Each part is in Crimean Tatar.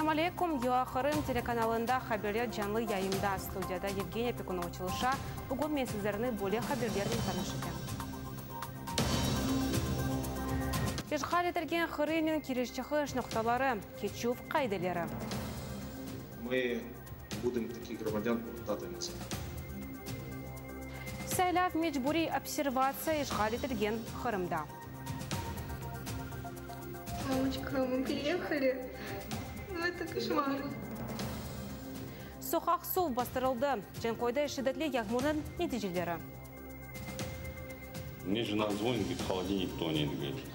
Selâm aleyküm, UA Qırım telekanalında haberler canlı yayında. Studiyada Yevgeniya Pekunova çalışa. Bugün men sizlerni böyle haberlernen tanış etem. İşğal etilgen Qırımnen kiriş-çıqış noqtaları, keçüv qaideleri. Mı budem takih gromadyan povertati nazad. Saylav mecburiy observatsiya işğal etilgen Qırımda. Mamoçka, mı priyehali, nu eto koşmar. Soqaq suv bastırıldı, Cankoyda şiddetli yağmurnıñ neticeleri. Mne jena zvonit, govorit, holodilnik tonet, govorit.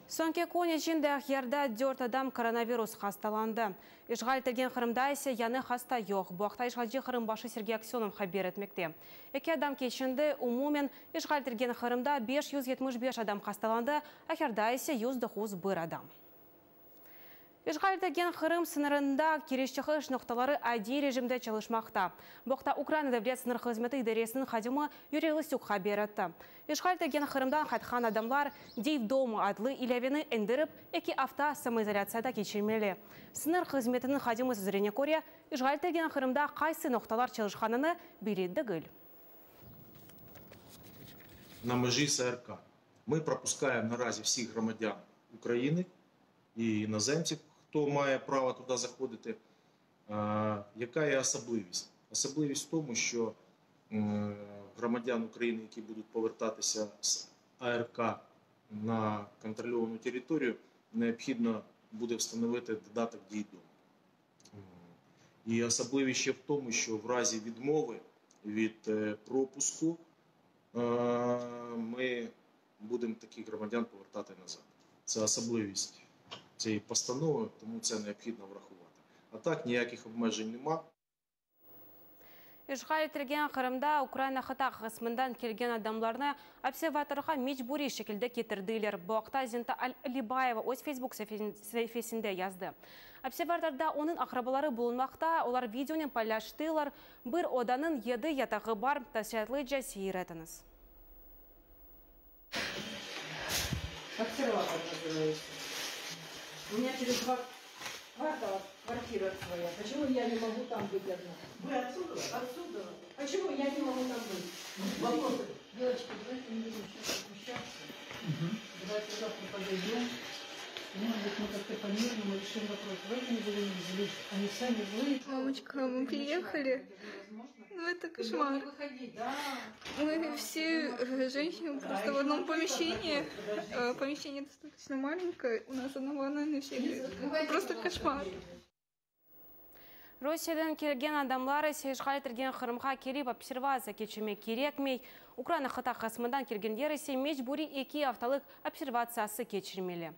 Soñki kün içinde Aqyarda dört adam koronavirus hastalandı. İşğal etilgen Qırımda ise yañı hasta yoq. Bu aqta işğalci Qırım başı Sergey Aksönov haber etmekte. Eki adam keçindi, umumen, işğal etilgen Qırımda 575 adam hastalandı, Aqyarda ise 109 bir adam. İşğal etilgen Qırım sıñırında kiriş-çıqış noqtaları adiy rejimde çalışmaqta. Bu aqta Ukraina Devlet sıñır hızmeti idaresiniñ hadimi Yuriy Lısük haber etti. İşğal etilgen Qırımdan qaytqan adamlar Diy vdoma adlı ilâveni endirip, eki afta samoizolâtsiyada keçirmeli. Sıñır hızmetiniñ hadimi sözlerine köre, işğal etilgen Qırımda qaysı noqtalar çalışqanını belli degil. На межі СРК. Ми пропускаємо наразі всіх громадян України і іноземців, хто має право туди заходити. Яка є особливість? Особливість в тому, що громадян України, які будуть повертатися з АРК на контрольовану територію, необхідно буде встановити додаток «Дій вдома». І особливість ще в тому, що в разі відмови від пропуску ми будемо таких громадян повертати назад. Це особливість цієї постанови, тому це необхідно врахувати. А так ніяких обмежень нема. İşğal etilgen Qırımda Ukraina qıta qısmından kelgen adamlarnı observatorğa mecburiy şekilde ketirdiler. Bu aqta Zinta Alibayeva öz Facebook saifesinde yazdı. Observatorda onıñ aqrabaları bulunmaqta, olar videonen paylaştılar. Bir odanıñ yedi yatağı bar, tafsilâtlıca seyir etiñiz. Обсерватор называется. У меня через два квартала квартира своя. Почему я не могу там быть одна? Вы отсюда? Отсюда. Почему я не могу там быть? Вопросы. Девочки, давайте не будем сейчас возмущаться. Давайте завтра подойдем. Может быть, мы как-то по-мирному решим вопрос. Давайте не будем их злить. Они сами злые. Мамочка, мы приехали. Ну это кошмар. Мы все женщины просто в одном помещении. Помещение достаточно маленькое. У нас одна ванна на всех. Просто кошмар. Rusiyeden kelgen adamlar ise işğal etilgen Qırımğa kelip observatsiya keçirmek kerekmey. Ukraina qıta qısmından kelgenler ise mecburiy eki aftalıq observatsiyası keçirmeli.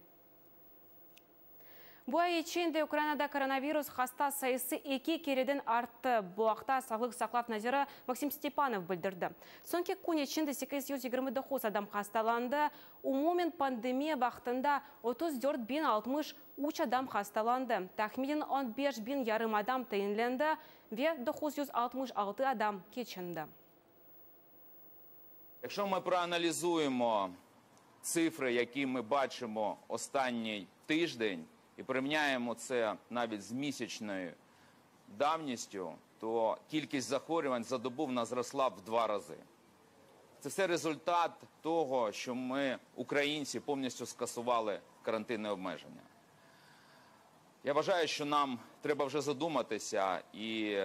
Bu ay içinde Ukrainada koronavirus hasta sayısı eki kereden arttı. Bu aqta Sağlıq saqlav naziri Maksim Stepanov bildirdi. Soñki kün içinde 829 adam hastalandı. Umumen pandemiya vaqtında 34 063 adam hastalandı. Tahminen 15 biñ yarım adam tayinlendi ve 966 adam keçindi. Якщо ми проаналізуємо цифри, які ми бачимо останній тиждень, і порівняємо це навіть з місячною давністю, то кількість захворювань за добу в нас зросла в два рази. Це все результат того, що ми, українці, повністю скасували карантинне обмеження. Я вважаю, що нам треба вже задуматися і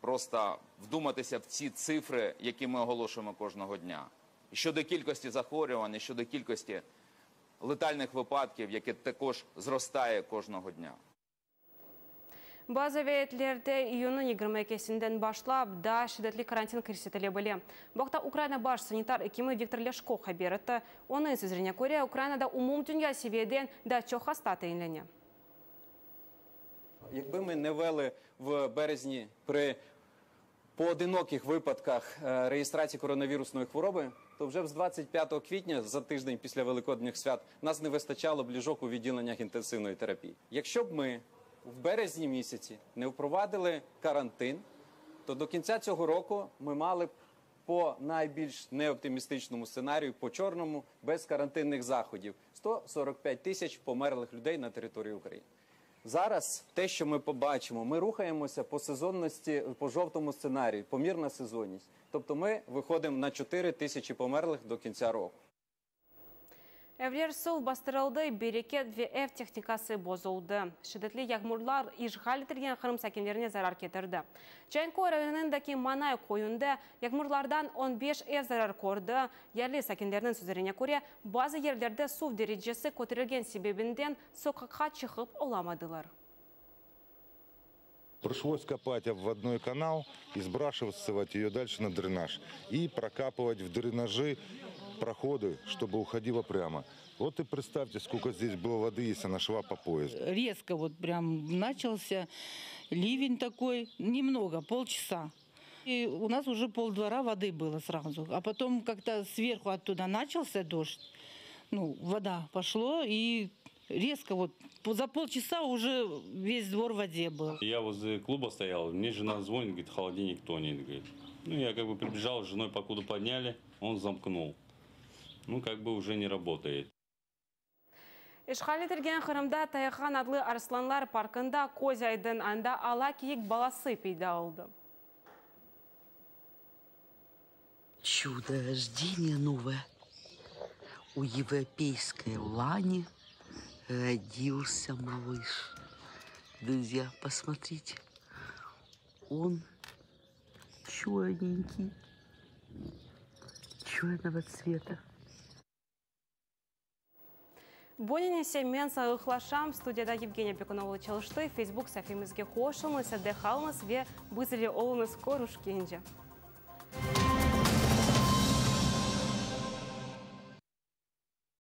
просто вдуматися в ці цифри, які ми оголошуємо кожного дня. І щодо кількості захворювань, і щодо кількості летальних випадків, яке також зростає кожного дня. Bazı vilâyetlerde iyünniñ 22-sinden başlap daa şiddetli karantin kirsetile bile. Bu aqta Ukraina baş sanitar ekimi Viktor Lâşko haber etti. Onıñ sözlerine köre, Ukrainada umumdünya seviyeden daa çoq hasta tayinlene. Якби ми не ввели в березні при поодиноких випадках реєстрації коронавірусної хвороби, то вже з 25 квітня, за тиждень після Великодніх свят, нас не вистачало б ліжок у відділеннях інтенсивної терапії. Якщо б ми в березні місяці не впровадили карантин, то до кінця цього року ми мали б По найбільш неоптимістичному сценарію, по чорному, без карантинних заходів. 145 тисяч померлих людей на території України. Зараз те, що ми побачимо, ми рухаємося по сезонності, по жовтому сценарію, помірна сезонність. Тобто ми виходимо на 4 тисячі померлих до кінця року. Evler suv bastırıldı, bereket ve ev tehnikası bozuldı. Şiddetli yağmurlar işğal etilgen Qırım sakinlerine zarar ketirdi. Canköy rayonındaki Manay köyünde yağmurlardan 15 ev zarar kördi. Yerli sakinlerniñ sözlerine köre, bazı yerlerde suv derecesi köterilgen sebebinden soqaqqa çıqıp olamadılar. Пришлось копать обводной канал и сбрасывать ее дальше на дренаж. И прокапывать в дренажи проходы, чтобы уходило прямо. Вот и представьте, сколько здесь было воды, если она шла по пояс. Резко вот прям начался ливень такой, немного, полчаса. И у нас уже полдвора воды было сразу. А потом как-то сверху оттуда начался дождь, ну, вода пошло, и резко вот за полчаса уже весь двор в воде был. Я возле клуба стоял, мне жена звонит, говорит, холодильник тонет, говорит. Ну, я как бы прибежал, с женой покуда подняли, он замкнул. Ну, как бы уже не работает. İşğal etilgen Qırımda Taygan adlı arslanlar parkında köz aydın anda ala kiyik balası peyda oldı. Чудо рождение новое. У европейской лани родился малыш. Друзья, посмотрите. Он черненький, черного цвета. Bunıñ ise men sağlıqlaşam. Studiyada Yevgeniya Bekunova çalıştı. Facebook saifemizge qoşulıñız, evde qalıñız ve biz ile oluñız körüşkence.